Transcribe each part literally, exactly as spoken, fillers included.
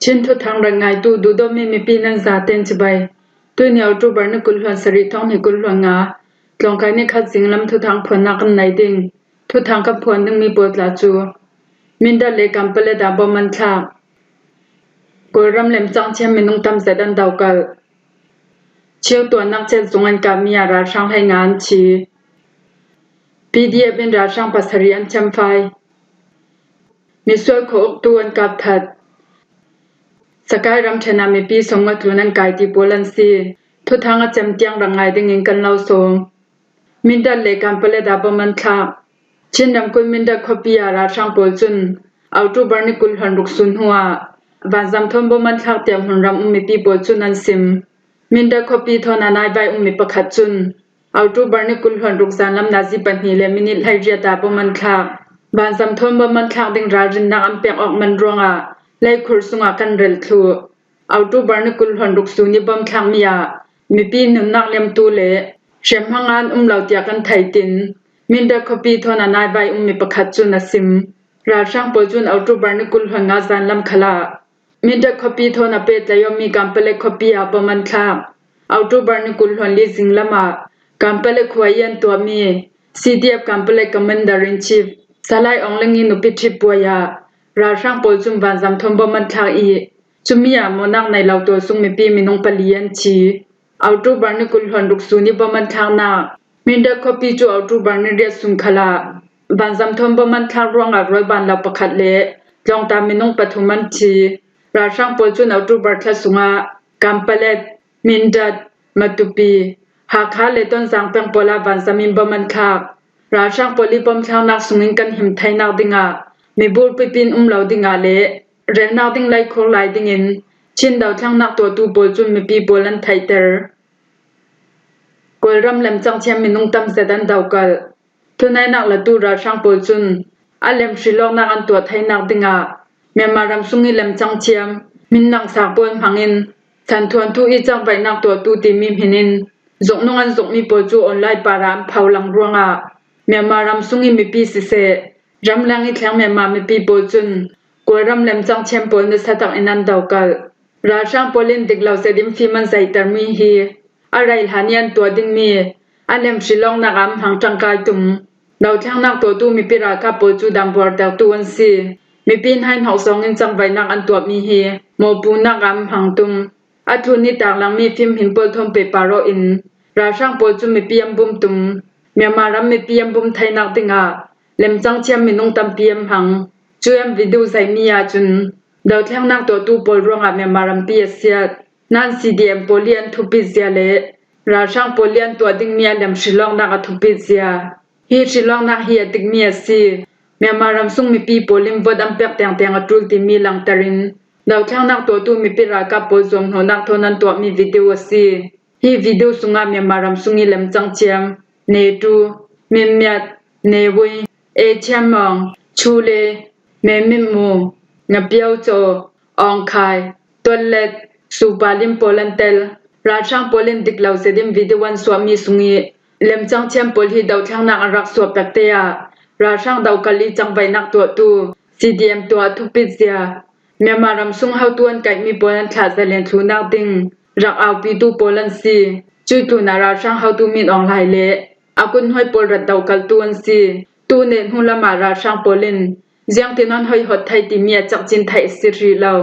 Chin thuthang rak ngaitu duhdawtmi mipi nan zaten cibai. Tuini October ni kul hluan sarih thawng hnih kul hluan nga, tlawngkai ni khat zinglam thuthang phuannak kan nei ding. Thuthang kan phuan dingmi pawl tla cu Mindat le Kanpalet ah bom an thlak. Kawlram lemcang thiam minung tam zet an dokalh. Cheu tuahnak cet zung an kapmi ah ralhrang hlei nga an thi. P D F in ralhrang pasarih an thiamfai. Misual khuauktu an kap that. Sakai ramṭhen ah mipi sawmnga tlun an kai ti pawl an si. Thuthang a cem tiang rak ngai dingin kan lo sawm. Mindat le Kanpalet ah bom an thlak. Chin ramkulh Mindat khuapi ah ralhrang pawl cun October ni kul hluan ruk sun hnu ah vanzam thawn bom an thlak tiah hmunram um mipi pawl cun an sim. Mindat khuapi thawn a naivai ummi pakhat cun October ni kul hluan ruk zanlam nazi pahnih le minit hleiriat ah bom an thlak. Vanzam thawn bom an thlak ding ralrinnak an pek awk man ruangah leikhur sungah kan rel thluh. October ni kul hluan ruk sun i bom thlakmi ah mipi nunnak liamtu le hriamhma an um lo tiah kan thei tin, Mindat khuapi thawn a naivai ummi pakhat cun a sim. Ralhrang pawl cun October ni kul hluan nga zanlam khalah Mindat khuapi thawn a pehtlai awmi Kanpalet khuapi ah bom an thlak. October ni kul hluan li zinglam ah Kanpalet khua i an tuahmi C D F Kanpalet Commander in Chief Salai Aung Leng i nupi ṭhit puai ah ralhrang pawl cun vanzam thawn bom an thlak i, cumi ah mawhnak nei lo tualsung mipi minung pali an thi. October ni kul hluan ruk sun i bom an thlaknak Mindat khuapi cu October ni riat sun khalah vanzam thawn bom an thlak ruangah rualban lo pakhat le tlawngta minung pathum an thi. Ralhrang pawl cun October thla sungah Kanpalet, Mindat, Matupi, Hakha le Tonzang peng pawl ah vanzam in bom an thlak. Ralhrang pawl i bom thlaknak sungin kan him theinak dingah mi bulpipi in um lo dingah le relnak ding leikhur lai dingin Chin dothlennak tuahtu pawl cun mipi pawl an theihter. Kawlram lemcang thiam minung tam zet an dokalh. Thuneihnak latu ralhrang pawl cun a lem hrilawknak an tuah theinak dingah Myanmar ram sung i lemcang thiam, min nangsak pawl hmangin, thanthuanthu i cangvaihnak tuahtu timi hmin in zuknung an zukmi pawl cu online par ah an pho lang ruangah Myanmar ram sung i mipi siseh, ramleng i thleng Myanmar mipi pawl cun Kawlram lemcang thiam pawl nasa tak in an dokalh. Ralhrang pawl in dik lo zet in fim an zeihtermi hi a rei hlan i an tuah dingmi a lem hrilawknak ah an hmang ṭangkai tum. Dothlennak tuahtu mipi ralkap pawl cu dambuar tertu an si. Mipi hnaihnak zongin cangvaihnak an tuahmi hi mawhpunak ah an hmang tum. A thlun i taklangmi fimhim pawl thawn pehpar aw in ralhrang pawl cu mipi an bum tum. Myanmar ram mipi an bum theinak dingah lemcang thiam minung tampi an hmang. Cu an video zeihmi ahcun dothlennak tuahtu pawl ruangah Myanmar rampi a siat. Nan C D M pawl i an thupit zia le ralhrang pawl i an tuah dingmi a lem hrilawknak a thupit zia. Hi hrilawknak hi a dikmi a si. Myanmar ram sung mipi pawl in vote an pek tengteng a ṭul timi langter in dothlennak tuahtu mipi ralkap pawl zuamhnawhnak thawn an tuahmi video a si. Hi video sungah Myanmar ram sung i lemcang thiam, Netu, Minmiat, Newui, Echem Mawng, Chule, Meminmu, Ngapiau Caw, Aung Khai, Tuanlet, Supalin pawl an tel. Ralhrang pawl in dik lo zet in video an suahmi sung i lemcang thiam pawl hi dothlennak an rak suah pekte ah ralhrang dokalh i cangvaihnak tuahtu C D M tuah a thupit zia. Myanmar ram sung hotu an kaihmi pawl an thlah zalen thluhnak ding rak aupitu pawl an si. Cui tlunah ralhrang hotu Min Aung Hlaing le a kunhnuai pawl rat dokalhtu an si. Tu neh hnu lamah ralhrang pawl in ziangtin an hoihawt thei timi a cakcin theih a si hrih lo.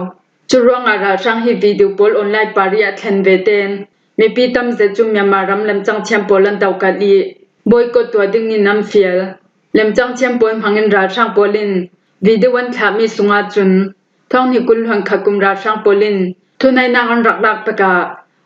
Cu ruangah ralhrang hi video pawl online par i a thlen ve tein mipi tam zet cu Myanmar ram lemcang thiam pawl an dokalh i boycott tuah dingin an fial. Lemcang thiam pawl hmangin ralhrang pawl in video an thlahmi sungah cun thawng hnih kul hluan khat kum ralhrang pawl in thuneihnak an rak lak takah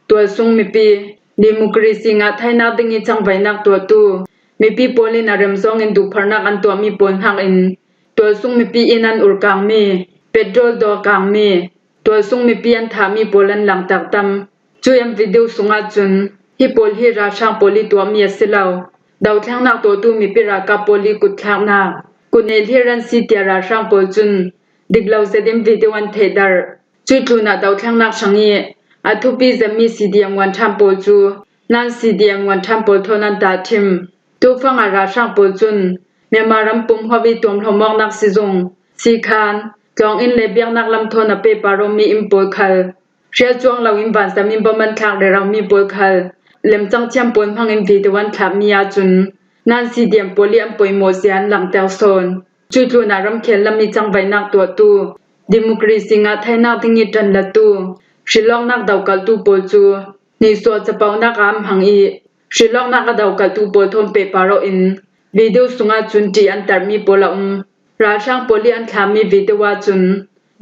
tualsung mipi, democracy ngah theinak ding i cangvaihnak tuahtu mipi pawl in a rem zongin duhpharnak an tuahmi pawl hnakin tualsung mipi in an urkangmi, petrol dawkangmi, tualsung mipi an thahmi pawl an langhter tam. Cu an video sungah cun hi pawl hi ralhrang pawl i tuahmi a si lo. Dothlennak tuahtu mipi ralkap pawl i kutthlaknak kut neh hlir an si tiah ralhrang pawl cun dik lo zet in video an thehdarh. Cui tlunah dothlennak hrang i a thupi zetmi C D M Wanṭhan pawl cu nan C D M Wanṭhan pawl thawn an tahṭhim. Tufang ah ralhrang pawl cun Myanmar ram pumhuap i tuamhlawm awknak sizung, sikhan, tlawng inn le biaknak lam thawn a pehpar awmi inn pawl khal hrial cuang loin vanzam in bom an thlak rero mi pawl khal lemcang thiam pawl hmangin video an thlahmi ahcun Nan C D M pawl i an poimawh zia an langter sawn. Cuih tlunah ramkhel lam i cangvaihnak tuahtu, democracy ngah thainak ding i ṭanlatu, hrilawknak dokaltu pawl cu nisuah capauhnak ah an hmang i, hrilawknak a dokaltu pawl thawn pehpar awh in video sungah cun ṭih an tarhmi pawl a um. Ralhrang pawl i an thlahmi video ahcun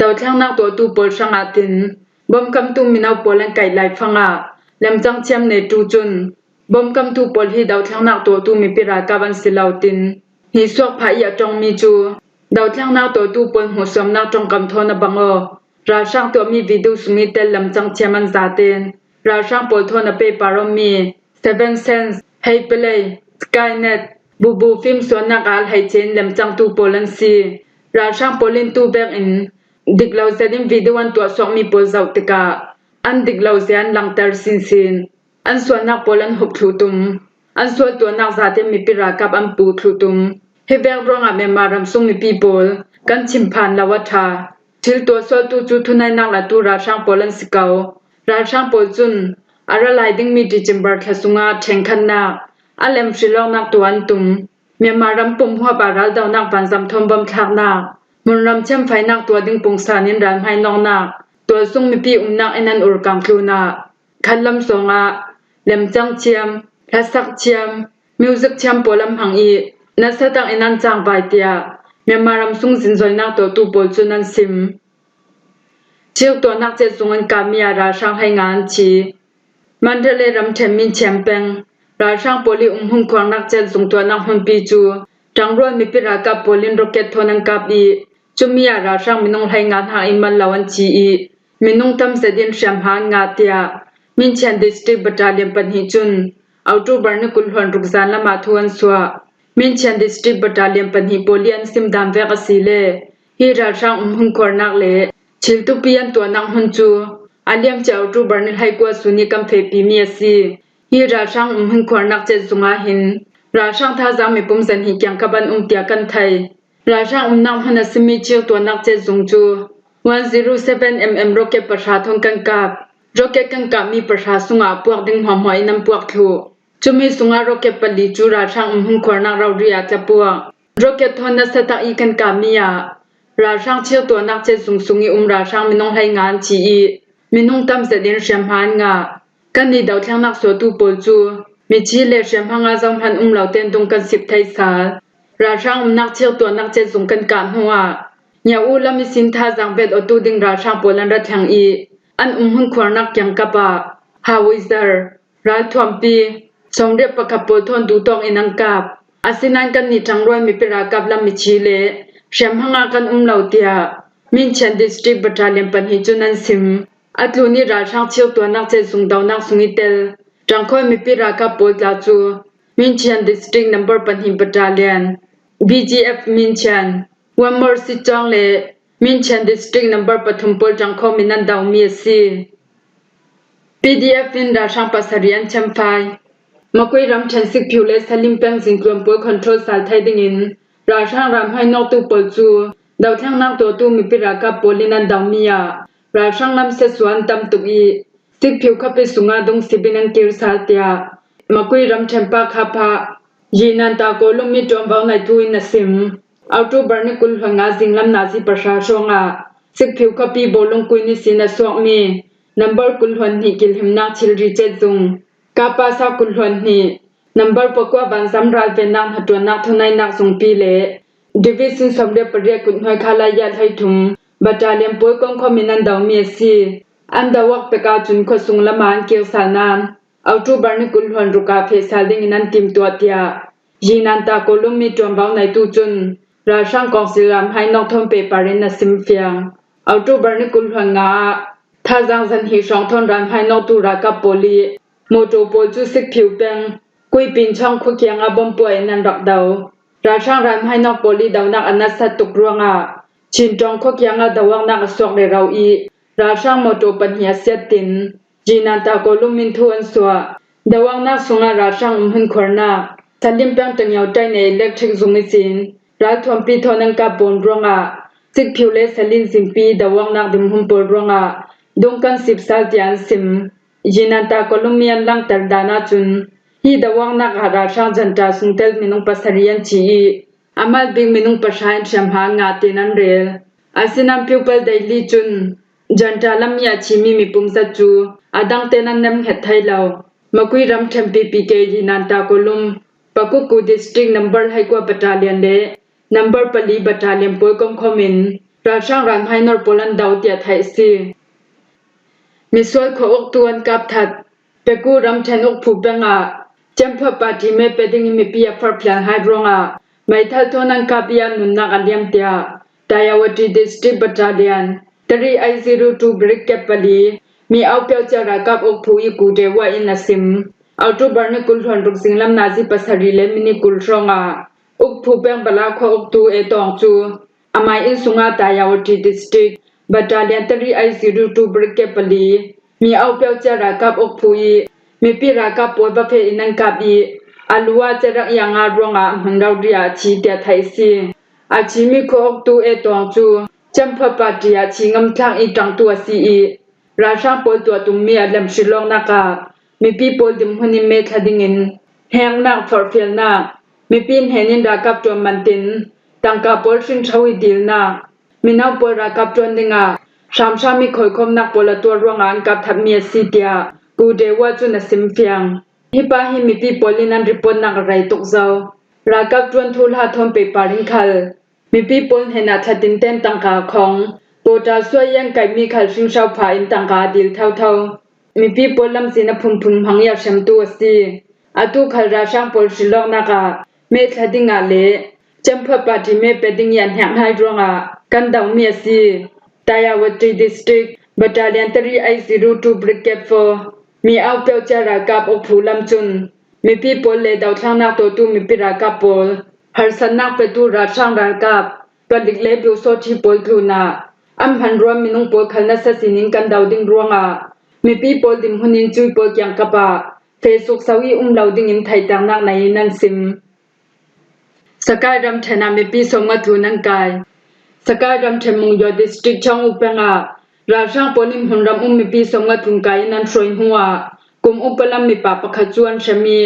dothlennak tuahtu pawl hrangah tin bawmkamtu mino pawl an kaih laifangah lemcang thiam netu cun bawmkamtu pawl hi dothlennak tuahtu mipi ralkap an si lo tin, nisuak phah i a ṭongmi cu dothlennak tuahtu pawl hmuhsuamnak ṭongkam thawn a bang aw. Ralhrang tuahmi video sung i tel lemcang thiam an zaten ralhrang pawl thawn a pehpar awmi Seven Sense, Hei Palei, Skynet, Bubu film suahnak ah hleice in lemcangtu pawl an si. Ralhrang pawl in tu vekin dik lo zet in video an tuahsuakmi pawl zoh tikah an dik lo zia an langter sinsin. An sualnak pawl an huph thluh tum. An sual tuahnak zate mipi ralkap an puh thluh tum. Hi vek ruangah Myanmar ram sung mipi pawl kan chim phan lo a ṭha. Thil tuah sualtu cu thunainak latu ralhrang pawl an si ko. Ralhrang pawl cun a ra lai dingmi December thla sungah ṭhenkhatnak a lem hrilawknak tuah an tum. Myanmar ram pumhuap ah raldonak vanzam thawn bom thlaknak, hmunram thiam fainak tuah ding pungsan in ralhmainawknak tualsung mipi umnak in an urkang tlunah khatlam zongah lemcang thiam, hlasak thiam, music thiam pawl an hmang i nasa tak in an cangvai tiah Myanmar ram sung zinzoinak tuahtu pawl cun an sim. Thil tuahnak cet zung an kahmi ah ralhrang hleinga an thi. Mandalay ramṭhen Minchian peng ralhrang pawl i umhun khuarnak cet zung tuahnak hmunpi cu ṭangrual mipi ralkap pawl in rocket thawn an kap i, cumi ah ralhrang minung hleinga hna i mal lo an thi i, minung tam zet in hriamhma an ngah tiah Minchian District Battalion pahnih cun October ni kul hluan ruk zan lamah thu an suah. Minchian District Battalion pahnih pawl i an sim dan vek a si le hi ralhrang umhun khuarnak le thil tupi an tuahnak hmun cu a liamcia October ni hleikua sun i kan fehpimi a si. Hi ralhrang umhun khuarnak cet zung ah hin ralhrang thazaang mipum zan hi kiangkap an um tiah kan thei. Ralhrang umnak hmun a simi thil tuahnak cet zung cu one zero seven M M rocket pahra thawn kan kap. Rocket kan kapmi pahra sungah a puak ding hmuahhmuah in an puak thluh. Cumi sungah rocket pali cu ralhrang umhun khuarnak rori ah tla puak. Rocket thawn nasa tak i kan kapmi ah ralhrang thil tuahnak cet zung sung i um ralhrang minung hleinga an thi i, minung tam zet in hriamhma an ngah. Kannih dothlennak suahtu pawl cu mithi le hriamhma nga zohman um lo ten dung kan sip thei sal. Ralhrang umnak thil tuahnak cet zung kan kah hnuah Nyahu lam i sin thazaang bet awtu ding ralhrang pawl an ra thleng i, an umhun khuarnak kiangkap ah hawitzer, ralthuampi, sawmriat pakhat pawl thawn duhtawk in an kap. Asinain kannih ṭangrual mipi ralkap lam mithi le hriamhma nga kan um lo tiah Minchian District Battalion pahnih cun an sim. A tlun i ralhrang thil tuahnak cet zung donak sung i tel ṭangkhawi mipi ralkap pawl tla cu Minchian District number pahnih Battalion, B G F Minchian, One More Sitcawng le Minchian District number pathum pawl ṭangkhawm in an domi a si. P D F in ralhrang pasarih an thiamfai. Makui ramṭhen Sikphiu le Salim peng zingtluan pawl control sal thai dingin ralhrang ralhmainawktu pawl cu dothlennak tuahtu mipi ralkap pawl in an domi ah ralhrang lam siasua an tam tuk i, Sikphiu khuapi sungah dungsip in an kir sal tiah Makui ramṭhen Pa Kha Pha Yinan Ta Kawlum mi ṭuanvo naitu in a sim. October ni kul hluan nga zinglam nazi pahra hrawngah Sikphiu khuapi bawlung kui ni sin a suakmi number kul hluan hnih kilhimnak thilri cet zung, Kapasa kul hluan hnih, number pakua vanzam ralvennak hnaṭuannak thunainak zungpi le Division sawmriat pariat kuthnuai kha laiah hleithum battalion pawl kongkhawm in an domi a si. An do awk pek ahcun khuasung lamah an kir sal nain October ni kul hluan ruk ah feh sal dingin an timtuah tiah Yinan Ta Kawlum mi ṭuanvo naitu cun ralhrang kawngsil ralhmainawk thawn pehpar in a simfiang. October ni kul hluan nga ah thazaang zan hi hrawng thawn ralhmainawktu ralkap pawl i mawṭaw pawl cu Sikphiu peng Kuipin Chawng khua kiangah bom puah in an rak do. Ralhrang ralhmainawk pawl i donak a natsat tuk ruangah Chin Ṭawng khua kiangah do awknak a suak rero i ralhrang mawṭaw pahnih a siat tin Yinan Ta Kawlum in thu an suah. Do awknak sungah ralhrang umhun khuarnak Salim peng Tengyo Tainei electric zung ihsin ralthuampi thawn an kap pawn ruangah Sikphiu le Salin Zimpi dawangnak dinhmun pawl ruangah dungkan sipsal tiah an sim. Yinanta Column mi an langter dan ahcun hi dawangnak ah ralhrang janta sungtel minung pasarih an thi i a mal bik minung pahra in hriamhma an ngah tiin an rel. Asinain People Daily cun janta lam i a thimi mipum zat cu a dangte nan nem hnget thei lo. Makui ramṭhen P P K Yinanta Column, Pakuku District number hleikua battalion le number pali battalion pawl komkhawm in ralhrang ralhmainor pawl an do tiah theih a si. Misual khua uktu an kap that. Peku ramṭhen Ukphu peng ah Cemphuah party me pe ding i mipi a forhfial hai ruangah meithal thawn an kap i an nunnak a liam tiah Tayawati District Battalion three I zero two Brigade pali mi aupio cia ralkap Ukphu i Kudewa in a sim. October ni kul hluan ruk zinglam nazi pasarih le minit kul hrawngah Ukphu peng Bala khua uktu E Tawng cu amai inn sungah Tayawati District Battalion three I zero two Brigade pali mi aupio cia ralkap Ukphu i mipi ralkap pawl va feh in an kap i a lu ah cerak i a nga ruangah a hmun rori ah a thi tiah theih a si. A thimi khua uktu E Tawng cu Cemphuah party ah thi ngamtlak i ṭangtu a si i ralhrang pawl tuah tummi a lem hrilawknak ah mipi pawl dinhmun in methla dingin hengnak, forhfialnak, mipi hnen in ralkap ṭuan mantin tangka pawl hringṭho i dilnak, mino pawl ralkap ṭuan dingah hramhram i khoikhawmnak pawl a tuah ruangah an kap thatmi a si tiah Kudewa cun a sim fiang. Hi pa hi mipi pawl in an report nak a rei tuk zo. Ralkap ṭuan thuhla thawn pehpar in khal mipi pawl hnenah thlatin ten tangka khawng portal suai i an kaihmi khal hringhrau pha in tangka a dil thotho. Mipi pawl lamzin a phunphun hmang i a hremtu a si. Atu khal ralhrang pawl hrilawknak ah methla dingah le Cemphuah party me pe ding i a hniang hai ruangah kan domi a si. Tayawati District Battalion three I zero two Brigade four mi aupio cia ralkap Ukphu lam cun mipi pawl le dothlennak tuahtu mipi ralkap pawl, harsatnak petu ralhrang ralkap palik le biusawṭhi pawl tlunah an hman ruang minung pawl khal nasa sinin kan do ding ruangah mipi pawl dinhmun in cui pawl kiangkap ah feh sukso i um lo dingin theihternak nei in an sim. Sakai ramṭhen ah mipi sawmnga tlun an kai. Sakai ramṭhen Mungyaw District Chawng U peng ah ralhrang pawl in hmunram um mipi sawmnga tlun kai in an hruai hnuah kum upa lam mipa pakhat cu an hrem i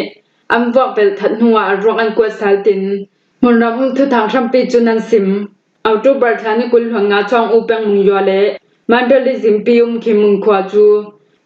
an vuak belh that hnuah a ruak an kuat sal tin hmunram um thuthang hrampi cun an sim. October thla ni kul hluan nga Chawng U peng Mungyaw le Mandalay Zimpi um Khin Mun khua cu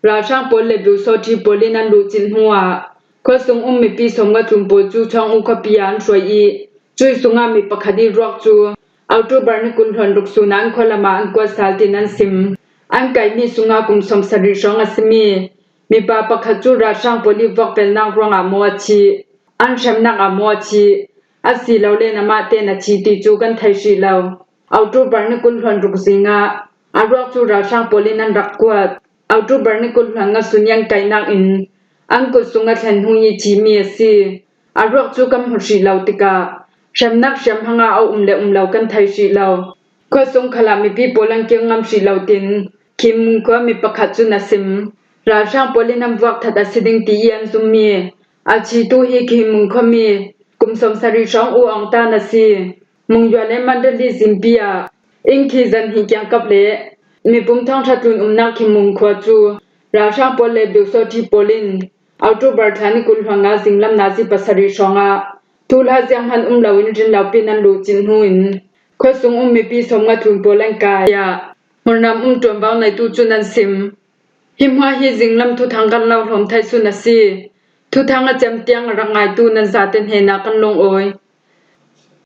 ralhrang pawl le biusawṭhi pawl in an luhcilh hnuah khuasung um mipi sawmnga tlun pawl cu Chawng U khuapi ah an hruai i cui sungah mi pakhat i ruak cu October ni kul hluan ruk sun ah an khualam ah an kuat sal tin an sim. An kaihmi sungah kum sawmsarih hrawng a simi mipa pakhat cu ralhrang pawl i vuak belhnak ruangah maw a thi, an hremnak ah maw a thi, asilole namah tein a thi ti cu kan thei hrih lo. October ni kul hluan ruk zing ah a ruak cu ralhrang pawl in an rak kuat. October ni kul hluan nga sun i an kaihnak in an kut sung a thlen hnu i thimi a si. A ruak cu kan hmu hrih lo tikah hremnak hriamhma ah a um le um lo kan thei hrih lo. Khuasung khal ah mipi pawl an kir ngam hrih lo tin Khin Mun khua mi pakhat cun a sim. Ralhrang pawl in an vuak that a si ding ti i an zummi a thitu hi Khin Mun khuami kum sawmsarih hrawng U Aung Tan a si. Mungyaw le Mandalay Zimpi ah inn khi zan hnih kiangkap le mipum thawngṭha tlun umnak Khin Mun khua cu ralhrang pawl le biusawṭhi pawl in October thla ni kul hluan nga zinglam nazi pasarih hrawngah thuhla zianghman um loin rinlopi in an luhcilh hnu in khuasung um mipi sawmnga tlun pawl an kai tiah hmunram um ṭuanvo neitu cun an sim. Hi hmuah hi zinglam thuthang kan lo hlawm thei sun a si. Thuthang a cem tiang a rak ngaitu nan zate hnenah kan lungawi.